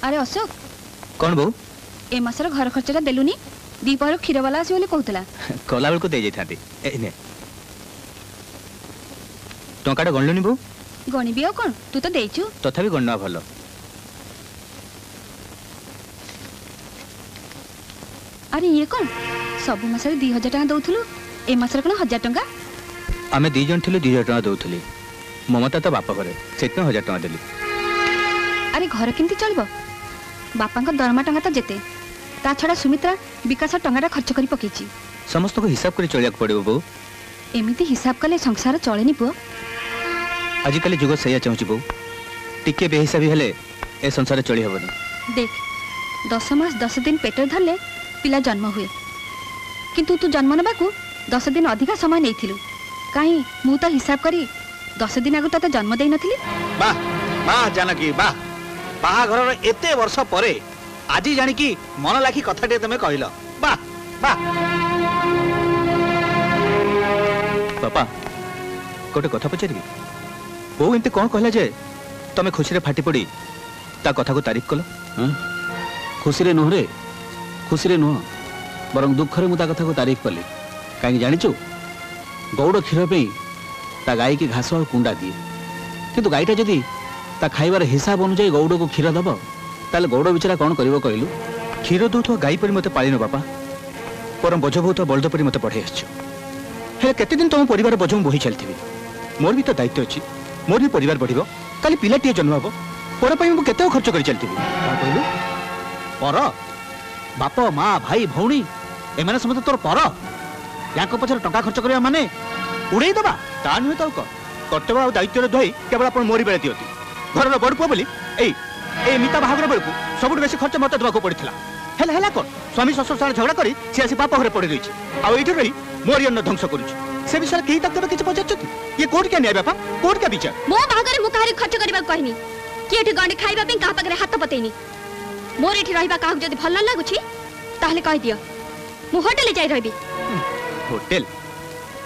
ଆରେ ଅଶୋକ। କଣ ବୋଉ? ଏ ମାସର ଘର ଖର୍ଚ୍ଚଟା ଦେଲୁନି, ଦ୍ୱିପହର କ୍ଷୀରବାଲା ଆସିବ ବୋଲି କହୁଥିଲା। କଲା ବେଳକୁ ଦେଇ ଯାଇଥାନ୍ତି। ଏ ନେ ଟଙ୍କାଟା ଗଣିଲୁନି ବୋଉ? ଗଣିବି ଆଉ କଣ, ତୁ ତ ଦେଇଛୁ। ତଥାପି ଗଣିବା ଭଲ। ଆରେ ଇଏ କଣ, ସବୁ ମାସରେ 2000 ଟଙ୍କା ଦଉଥିଲୁ, ଏ ମାସରେ କଣ 1000 ଟଙ୍କା? ଆମେ 2 ଜଣ ଥିଲୁ, 2000 ଟଙ୍କା ଦଉଥିଲି। ମମତା ତ ବାପ ଘରେ, ସେଥିପାଇଁ 1000 ଟଙ୍କା ଦେଲି। ଆରେ ଘର କେମିତି ଚଳିବ? ବାପାଙ୍କ ଦରମା ଟଙ୍କା ତ ଯେତେ, ତା ଛଡ଼ା ସୁମିତ୍ରା ବିକାଶ ଟଙ୍କାଟା ଖର୍ଚ୍ଚ କରି ପକେଇଛି। ସମସ୍ତଙ୍କୁ ହିସାବ କରି ଚଳିବାକୁ ପଡିବ ବୋଉ। ଏମିତି ହିସାବ କଲେ ସଂସାର ଚଳେନି ପୁଅ। ଆଜିକାଲି ଯୁଗ ସେଇଆ ଚାହୁଁଛି ବୋଉ, ଟିକେ ବେହିସାବି ହେଲେ ଏ ସଂସାର ଚଳି ହେବନି। ଦେଖ, 10 ମାସ 10 ଦିନ ପେଟରେ ଧରିଲେ ପିଲା ଜନ୍ମ ହୁଏ, କିନ୍ତୁ ତୁ ଜନ୍ମ ନେବାକୁ 10 ଦିନ ଅଧିକା ସମୟ ନେଇଥିଲୁ। କାହିଁ ମୁଁ ତ ହିସାବ କରି 10 ଦିନ ଆଗରୁ ତତେ ଜନ୍ମ ଦେଇନଥିଲି। ବାহ ବାହ ଜାନକୀ ବାହ, ବାହାଘରର ଏତେ ବର୍ଷ ପରେ ଆଜି ଜାଣିକି ମନ ଲାଖି କଥାଟିଏ ତମେ କହିଲ। ବାহ ବାହ। ବାପା ଗୋଟେ କଥା ପଚାରିବି, ବୋଉ ଏମିତି କଣ କହିଲା ଯେ ତମେ ଖୁସିରେ ଫାଟି ପଡି ତା କଥାକୁ ତାରିଫ କଲ? ଖୁସିରେ ନୁହଁ ରେ, ଖୁସିରେ ନୁହଁ, ବରଂ ଦୁଃଖରେ ମୁଁ ତା କଥାକୁ ତାରିଫ କଲି। କାହିଁକି ଜାଣିଛୁ? ଗଉଡ଼ କ୍ଷୀର ପାଇଁ ତା ଗାଈକି ଘାସ ଆଉ କୁଣ୍ଡା ଦିଏ, କିନ୍ତୁ ଗାଈଟା ଯଦି ତା ଖାଇବାର ହିସାବ ଅନୁଯାୟୀ ଗଉଡ଼କୁ କ୍ଷୀର ଦବ, ତାହେଲେ ଗଉଡ଼ ବିଚାରା କଣ କରିବ କହିଲୁ? କ୍ଷୀର ଦଉଥିବା ଗାଈ ପରି ମୋତେ ପାଳିନ ବାପା, ବରଂ ବୋଝ ବହୁଥିବା ବଳଦ ପରି ମୋତେ ବଢ଼େଇ ଆସିଛ। ହେଲେ କେତେ ଦିନ ତମ ପରିବାର ବୋଝ ମୁଁ ବୋହି ଚାଲିଥିବି? ମୋର ବି ତ ଦାୟିତ୍ୱ ଅଛି, ମୋର ବି ପରିବାର ବଢ଼ିବ, କାଲି ପିଲାଟିଏ ଜନ୍ମ ହବ, ପର ପାଇଁ ମୁଁ କେତେ ଖର୍ଚ୍ଚ କରି ଚାଲିଥିବି? କଣ କହିଲୁ? ପର? ବାପ ମା ଭାଇ ଭଉଣୀ ଏମାନେ ସମସ୍ତେ ତୋର ପର? ୟାଙ୍କ ପଛରେ ଟଙ୍କା ଖର୍ଚ୍ଚ କରିବା ମାନେ ଉଡ଼େଇ ଦେବା? ତା ନୁହେଁ ତ ଆଉ କଣ? କର୍ତ୍ତବ୍ୟ ଆଉ ଦାୟିତ୍ୱର ଧୋଇ କେବଳ ଆପଣ ମୋରି ବେଳେ ଦିଅନ୍ତି। ଘରର ବଡ଼ ପୁଅ ବୋଲି ଏଇ ଏଇ ମିତା ବାହାଘର ବେଳକୁ ସବୁଠୁ ବେଶୀ ଖର୍ଚ୍ଚ ମତେ ଦେବାକୁ ପଡ଼ିଥିଲା। ହେଲେ ହେଲା କଣ? ସ୍ୱାମୀ ଶ୍ୱଶୁର ସାଙ୍ଗେ ଝଗଡ଼ା କରି ସେ ଆସି ବାପ ଘରେ ପଡ଼ି ରହିଛି, ଆଉ ଏଇଠି ରହି ମୋରି ଅନ୍ନ ଧ୍ୱଂସ କରୁଛି। ସେ ବିଷୟରେ କେହି ତାକୁ କେବେ କିଛି ପଚାରୁଛନ୍ତି? ଇଏ କୋଉଠିକା ନ୍ୟାୟ ବାପା, କୋଉଠିକା ବିଚାର? ମୋ ବାହାଘରେ ମୁଁ କାହାରି ଖର୍ଚ୍ଚ କରିବାକୁ କହିନି, କି ଏଠି ଗଣ୍ଡି ଖାଇବା ପାଇଁ କାହା ପାଖରେ ହାତ ପତେଇନି। ମୋର ଏଠି ରହିବା କାହାକୁ ଯଦି ଭଲ ଲାଗୁଛି ତାହେଲେ କହିଦିଅ, ମୁଁ ହୋଟେଲରେ ଯାଇ ରହିବି। ହୋଟେଲ?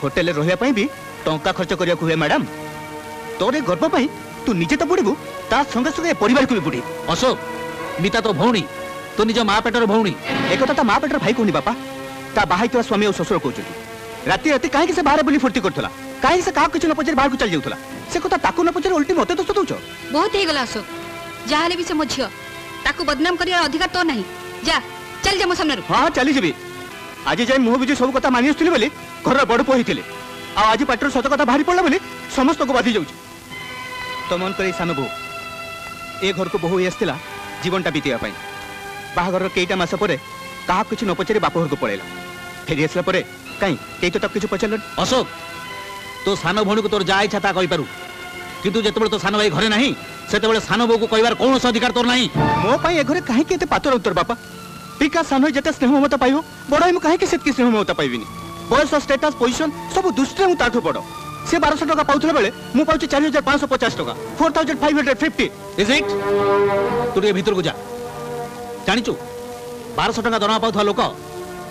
ହୋଟେଲରେ ରହିବା ପାଇଁ ବି ଟଙ୍କା ଖର୍ଚ୍ଚ କରିବାକୁ ହୁଏ ମ୍ୟାଡାମ। ତୋର ଏ ଗର୍ବ ପାଇଁ ତୁ ନିଜେ ତ ବୁଡ଼ିବୁ, ତା ସଙ୍ଗେ ସଙ୍ଗେ ଏ ପରିବାରକୁ ବି ବୁଢ଼ିବୁ। ଅଶୋକ, ମିତା ତୋ ଭଉଣୀ, ତୋ ନିଜ ମା ପେଟର ଭଉଣୀ। ଏକଥା ତା ମା ପେଟର ଭାଇ କହୁନି ବାପା, ତା ବାହା ହେଇଥିବା ସ୍ୱାମୀ ଆଉ ଶ୍ୱଶୁର କହୁଛନ୍ତି। ରାତି ରାତି କାହିଁକି ସେ ବାହାରେ ବୁଲି ଫୁର୍ତ୍ତି କରୁଥିଲା, କାହିଁକି ସେ କାହାକୁ କିଛି ନ ପଚାରି ବାହାରକୁ ଚାଲି ଯାଉଥିଲା, ସେ କଥା ତାକୁ ନ ପଚାରି ଓଲଟି ମତେ ଦୋଷ ଦଉଛ। ବହୁତ ହେଇଗଲା ଅଶୋକ, ଯାହାହେଲେ ବି ସେ ମୋ ଝିଅ, ତାକୁ ବଦନାମ କରିବାର ଅଧିକାର ତୋର ନାହିଁ। ଯା, ଚାଲିଯା ମୋ ସାମ୍ନାରୁ। ହଁ ଚାଲିଯିବି। ଆଜି ଯାଇ ମୁହଁ ବୁଝି ସବୁ କଥା ମାନି ଆସୁଥିଲି ବୋଲି ଘରର ବଡ଼ ପୁଅ ହେଇଥିଲି, ଆଉ ଆଜି ପାଟିରୁ ସତ କଥା ବାହାରି ପଡ଼ିଲା ବୋଲି ସମସ୍ତଙ୍କୁ ବାଧି ଯାଉଛି। ତମମାନଙ୍କର ଏଇ ସାନ ବୋହୂ ଏ ଘରକୁ ବୋହୂ ହେଇ ଆସିଥିଲା ଜୀବନଟା ବିତେଇବା ପାଇଁ। ବାହାଘରର କେଇଟା ମାସ ପରେ କାହାକୁ କିଛି ନ ପଚାରି ବାପ ଘରକୁ ପଳେଇଲା। ଫେରି ଆସିଲା ପରେ କାହିଁ କେହି ତ ତାକୁ କିଛି ପଚାରିଲେନି। ଅଶୋକ, ତୋ ସାନ ଭଉଣୀକୁ ତୋର ଯାହା ଇଚ୍ଛା ତା କହିପାରୁ, କିନ୍ତୁ ଯେତେବେଳେ ତୋ ସାନ ଭାଇ ଘରେ ନାହିଁ ସେତେବେଳେ ସାନ ବୋଉକୁ କହିବାର କୌଣସି ଅଧିକାର ତୋର ନାହିଁ। ମୋ ପାଇଁ ଏ ଘରେ କାହିଁକି ଏତେ ପାତର ଉତ୍ତର ବାପା? ବିକାଶ ସାନ ଯେତେ ସ୍ନେହ ମମତା ପାଇବ, ବଡ଼ ହେଇ ମୁଁ କାହିଁକି ସେତିକି ସ୍ନେହ ମମତା ପାଇବିନି? ବୟସ, ଷ୍ଟେଟସ୍, ପୋଜିସନ ସବୁ ଦୃଷ୍ଟିରେ ମୁଁ ତାଠୁ ବଡ଼। ସେ 1200 ଟଙ୍କା ପାଉଥିଲା ବେଳେ ମୁଁ ପାଉଛି 4550 ଟଙ୍କା, 4550। Is it? ତୁ ଟିକେ ଭିତରକୁ ଯା। ଜାଣିଛୁ 1200 ଟଙ୍କା ଦରମା ପାଉଥିବା ଲୋକ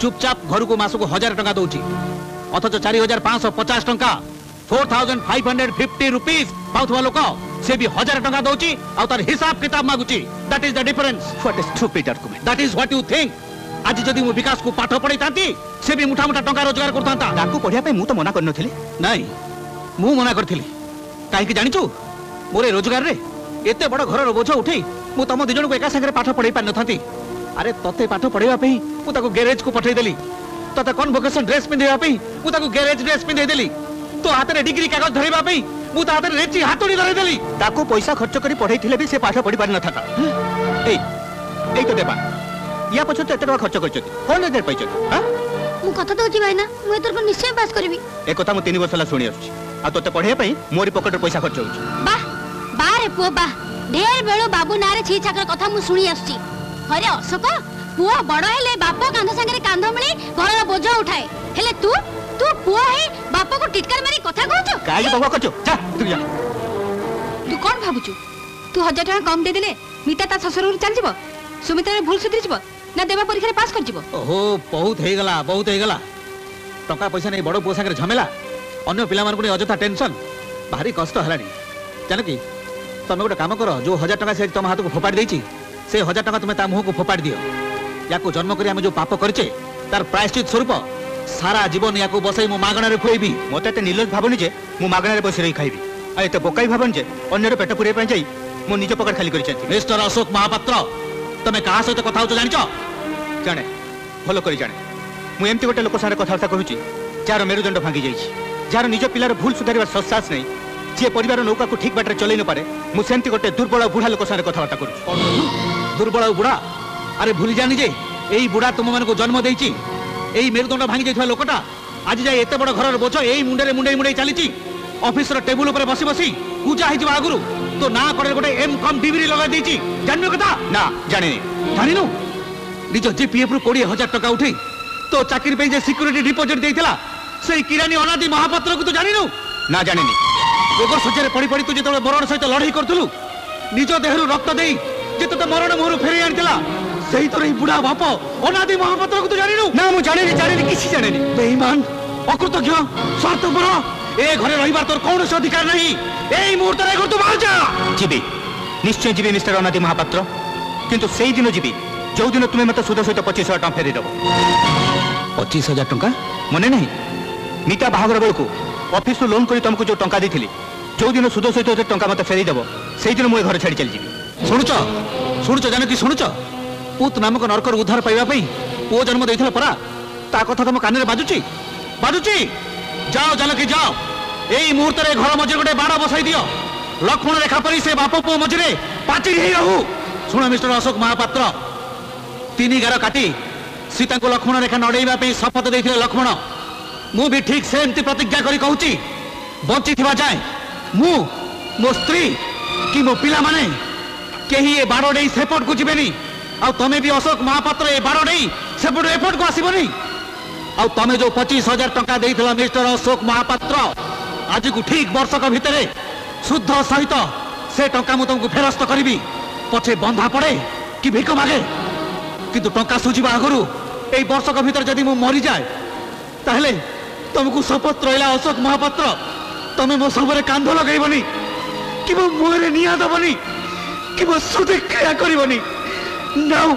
ଚୁପଚାପ ଘରକୁ ମାସକୁ 1000 ଟଙ୍କା ଦଉଛି, ଅଥଚ 4550 ଟଙ୍କା 4550 ରୁପିଜ ପାଉଥିବା ଲୋକ ସେ ବି 1000 ଟଙ୍କା ଦଉଛି ଆଉ ତାର ହିସାବ କିତାବ ମାଗୁଛି। That is the difference. What a stupid argument. That is what you think. ଆଜି ଯଦି ମୁଁ ବିକାଶକୁ ପାଠ ପଢେଇଥାନ୍ତି ସେ ବି ମୁଠା ମୁଠା ଟଙ୍କା ରୋଜଗାର କରୁଥାନ୍ତା। ତାକୁ ପଢିବା ପାଇଁ ମୁଁ ତ ମନା କରିନଥିଲି। ନାଇଁ, ମୁଁ ମନା କରିଥିଲି। କାହିଁକି ଜାଣିଛୁ? ମୋର ଏ ରୋଜଗାରରେ ଏତେ ବଡ଼ ଘରର ବୋଝ ଉଠେଇ ମୁଁ ତମ ଦି ଜଣଙ୍କୁ ଏକା ସାଙ୍ଗରେ ପାଠ ପଢେଇ ପାରିନଥାନ୍ତି। ଆରେ ତତେ ପାଠ ପଢେଇବା ପାଇଁ ମୁଁ ତାକୁ ଗ୍ୟାରେଜକୁ ପଠେଇଦେଲି, ତତେ କନଭୋକେସନ ଡ୍ରେସ୍ ପିନ୍ଧେଇବା ପାଇଁ ମୁଁ ତାକୁ ଗ୍ୟାରେଜ ଡ୍ରେସ୍ ପିନ୍ଧେଇଦେଲି, ତୋ ହାତରେ ଡିଗ୍ରୀ କାଗଜ ଧରେଇବା ପାଇଁ ମୁଁ ତା ହାତରେ ରେଚି ହାତୁଡ଼ି ଧରେଇଦେଲି। ତାକୁ ପଇସା ଖର୍ଚ୍ଚ କରି ପଢେଇଥିଲେ ବି ସେ ପାଠ ପଢି ପାରିନଥାନ୍ତା। ଏଇ ଏଇ ତ ଦେବା, ୟା ପଛରେ ତ ଏତେ ଟଙ୍କା ଖର୍ଚ୍ଚ କରିଛନ୍ତି, କଣ ରେଜଲ୍ଟ ପାଇଛନ୍ତି? ମୁଁ କଥା ଦଉଛି ଭାଇନା, ମୁଁ ଏଥରକ ନିଶ୍ଚୟ ପାସ୍ କରିବି। ଏ କଥା ମୁଁ 3 ବର୍ଷ ହେଲା ଶୁଣି ଆସୁଛି, ଆଉ ତତେ ପଢେଇବା ପାଇଁ ମୋରି ପକେଟରେ ପଇସା ଖର୍ଚ୍ଚ ହଉଛି। ବାহ ବାରେ ପୁଅ ବାହ, ଢେର ବେଳୁ ବାବୁ ନାଁରେ ଛି ଛାକର କଥା ମୁଁ ଶୁଣି ଆସୁଛି। ହରେ ଅଶୋକ, ପୁଅ ବଡ଼ ହେଲେ ବାପ କାନ୍ଧ ସାଙ୍ଗରେ କାନ୍ଧ ମିଳେଇ ଘରର ବୋଝ ଉଠାଏ, ହେଲେ ତୁ ତୁ ପୁଅ ହେଇ ବାପକୁ ଟିଟକାର ମାରି କଥା କହୁଛୁ? କାହିଁକି ବକ କରୁଛୁ? ଯା ତୁ ଯା। ତୁ କଣ ଭାବୁଛୁ? ତୁ 1000 ଟଙ୍କା କମ ଦେଇଦେଲେ ମିତା ତା ଶ୍ୱଶୁର ଘରୁ ଚାଲିଯିବ, ସୁମିତ୍ରାର ଭୁଲ ସୁଧରିଯିବ, ନା ଦେବା ପରୀକ୍ଷାରେ ପାସ୍ କରିଯିବ? ଓହୋ, ବହୁତ ହେଇଗଲା, ବହୁତ ହେଇଗଲା। ଟଙ୍କା ପଇସା ନେଇ ବଡ଼ ପୁଅ ସାଙ୍ଗରେ ଝମେଲା, ଅନ୍ୟ ପିଲାମାନଙ୍କୁ ନେଇ ଅଯଥା ଟେନସନ, ଭାରି କଷ୍ଟ ହେଲାଣି। ଜାଣିକି ତମେ ଗୋଟେ କାମ କର, ଯୋଉ 1000 ଟଙ୍କା ସେ ତମ ହାତକୁ ଫୋପାଡ଼ି ଦେଇଛି ସେ 1000 ଟଙ୍କା ତୁମେ ତା ମୁହଁକୁ ଫୋପାଡ଼ି ଦିଅ। ୟାକୁ ଜନ୍ମ କରି ଆମେ ଯୋଉ ପାପ କରିଛେ ତାର ପ୍ରାୟଶ୍ଚିତ ସ୍ୱରୂପ ସାରା ଜୀବନ ୟାକୁ ବସାଇ ମୁଁ ମାଗଣାରେ ଖୁଆଇବି। ମତେ ଏତେ ନିର୍ଲଜ ଭାବନି ଯେ ମୁଁ ମାଗଣାରେ ବସି ରହି ଖାଇବି, ଆଉ ଏତେ ବୋକାଇ ଭାବନି ଯେ ଅନ୍ୟର ପେଟ ପୁରେଇବା ପାଇଁ ଯାଇ ମୋ ନିଜ ପକେଟ ଖାଲି କରିଛନ୍ତି। ମିଷ୍ଟର ଅଶୋକ ମହାପାତ୍ର, ତମେ କାହା ସହିତ କଥା ହଉଛ ଜାଣିଛ? ଜାଣେ, ଭଲ କରି ଜାଣେ। ମୁଁ ଏମିତି ଗୋଟେ ଲୋକ ସାଙ୍ଗରେ କଥାବାର୍ତ୍ତା କରୁଛି ଯାହାର ମେରୁଦଣ୍ଡ ଭାଙ୍ଗି ଯାଇଛି, ଯାହାର ନିଜ ପିଲାର ଭୁଲ ସୁଧାରିବାର ସତ୍ସାହସ ନାହିଁ, ଯିଏ ପରିବାର ନୌକାକୁ ଠିକ ବାଟରେ ଚଲେଇ ନପାରେ। ମୁଁ ସେମିତି ଗୋଟେ ଦୁର୍ବଳ ବୁଢା ଲୋକ ସାଙ୍ଗରେ କଥାବାର୍ତ୍ତା କରୁଛି। ଦୁର୍ବଳ ବୁଢା? ଆରେ ଭୁଲି ଜାନି ଯେ ଏଇ ବୁଢା ତୁମମାନଙ୍କୁ ଜନ୍ମ ଦେଇଛି। ଏଇ ମେରୁଦଣ୍ଡ ଭାଙ୍ଗି ଯାଇଥିବା ଲୋକଟା ଆଜି ଯାଏ ଏତେ ବଡ ଘରର ବୋଝ ଏଇ ମୁଣ୍ଡରେ ମୁଣ୍ଡେଇ ମୁଣ୍ଡେଇ ଚାଲିଛି। ଅଫିସର ଟେବୁଲ ଉପରେ ବସି ବସି ପୂଜା ହେଇଯିବା ଆଗରୁ ତୋ ନାଁ କଡ଼ରେ ଗୋଟେ ଏମ୍ କମ୍ ଡିଗ୍ରୀ ଲଗାଇ ଦେଇଛି। ଜାଣିନୁ କଥା? ନା, ଜାଣିନି। ଜାଣିନୁ? ନିଜ ଜିପିଏଫ୍ ରୁ 20,000 ଟଙ୍କା ଉଠେଇ ତୋ ଚାକିରି ପାଇଁ ଯେ ସିକ୍ୟୁରିଟି ଡିପୋଜିଟ୍ ଦେଇଥିଲା ସେଇ କିରାନୀ ଅନାଦି ମହାପାତ୍ରକୁ ତୁ ଜାଣିନୁ? ନା, ଜାଣିନି। ରୋଗ ଶଯ୍ୟାରେ ପଡି ପଡି ତୁ ଯେତେବେଳେ ମରଣ ସହିତ ଲଢେଇ କରୁଥିଲୁ, ନିଜ ଦେହରୁ ରକ୍ତ ଦେଇ ଯେ ତୋତେ ମରଣ ମୁହଁରୁ ଫେରେଇ ଆଣିଥିଲା, ସେଇ ତୋର ଏଇ ବୁଢା ବାପ ଅନାଦି ମହାପାତ୍ରକୁ ତୁ ଜାଣିନୁ? ନା, ମୁଁ ଜାଣିନି, ଜାଣିନି, କିଛି ଜାଣିନି। ବେଇମାନ, ଅକୃତଜ୍ଞ, ସ୍ୱାର୍ଥପର, ଏ ଘରେ ରହିବାର ତୋର କୌଣସି ଅଧିକାର ନାହିଁ। ଏଇ ମୁହୂର୍ତ୍ତରେ ଏ ଘରୁ ତୁ ବାହାର ଯା। ଯିବି, ନିଶ୍ଚୟ ଯିବି ମିଷ୍ଟର ଅନାଦି ମହାପାତ୍ର, କିନ୍ତୁ ସେଇ ଦିନ ଯିବି ଯୋଉଦିନ ତୁମେ ମତେ ସୁଧ ସହିତ 25,000 ଟଙ୍କା ଫେରେଇଦେବ। 25,000 ଟଙ୍କା? ମନେ ନାହିଁ? ମିତା ବାହାଘର ବେଳକୁ ଅଫିସରୁ ଲୋନ୍ କରି ତମକୁ ଯୋଉ ଟଙ୍କା ଦେଇଥିଲି, ଯୋଉଦିନ ସୁଧ ସହିତ ସେ ଟଙ୍କା ମତେ ଫେରେଇଦେବ, ସେଇଦିନ ମୁଁ ଏ ଘର ଛାଡ଼ି ଚାଲିଯିବି। ଶୁଣୁଛ? ଶୁଣୁଛ ଜାନକୀ, ଶୁଣୁଛ? ପୁତ ନାମକ ନରକରୁ ଉଦ୍ଧାର ପାଇବା ପାଇଁ ପୁଅ ଜନ୍ମ ଦେଇଥିଲା ପରା, ତା କଥା ତମ କାନରେ ବାଜୁଛି? ବାଜୁଛି? ଯାଅ ଜାନକୀ ଯାଅ, ଏଇ ମୁହୂର୍ତ୍ତରେ ଘର ମଝିରେ ଗୋଟେ ବାଡ଼ ବସାଇ ଦିଅ। ଲକ୍ଷ୍ମଣ ରେଖା ପରି ସେ ବାପ ପୁଅ ମଝିରେ ପାଚେରୀ ହେଇ ରହୁ। ଶୁଣ ମିଷ୍ଟର ଅଶୋକ ମହାପାତ୍ର, 3 ଗାର କାଟି ସୀତାଙ୍କୁ ଲକ୍ଷ୍ମଣ ରେଖା ନଡେଇବା ପାଇଁ ଶପଥ ଦେଇଥିଲେ ଲକ୍ଷ୍ମଣ। ମୁଁ ବି ଠିକ ସେମିତି ପ୍ରତିଜ୍ଞା କରି କହୁଛି, ବଞ୍ଚିଥିବା ଯାଏଁ ମୁଁ, ମୋ ସ୍ତ୍ରୀ କି ମୋ ପିଲାମାନେ କେହି ଏ ବାଡ଼ ଡେଇଁ ସେପଟକୁ ଯିବେନି। ଆଉ ତମେ ବି ଅଶୋକ ମହାପାତ୍ର ଏ ବାଡ଼ ଡେଇଁ ସେପଟୁ ଏପଟକୁ ଆସିବନି। ଆଉ ତମେ ଯୋଉ 25,000 ଟଙ୍କା ଦେଇଥିଲ ମିଷ୍ଟର ଅଶୋକ ମହାପାତ୍ର, ଆଜିକୁ ଠିକ ବର୍ଷକ ଭିତରେ ଶୁଦ୍ଧ ସହିତ ସେ ଟଙ୍କା ମୁଁ ତମକୁ ଫେରସ୍ତ କରିବି। ପଛେ ବନ୍ଧା ପଡେ କି ଭିକ ମାଗେ, କିନ୍ତୁ ଟଙ୍କା ସୁଝିବା ଆଗରୁ ଏଇ ବର୍ଷକ ଭିତରେ ଯଦି ମୁଁ ମରିଯାଏ, ତାହେଲେ ତମକୁ ଶପଥ ରହିଲା ଅଶୋକ ମହାପାତ୍ର, ତମେ ମୋ ଶବରେ କାନ୍ଧ ଲଗାଇବନି କି ମୋ ମୁହଁରେ ନିଆଁ ଦବନି କି ମୋ ଶୁଦ୍ଧିକ୍ରିୟା କରିବନି। Now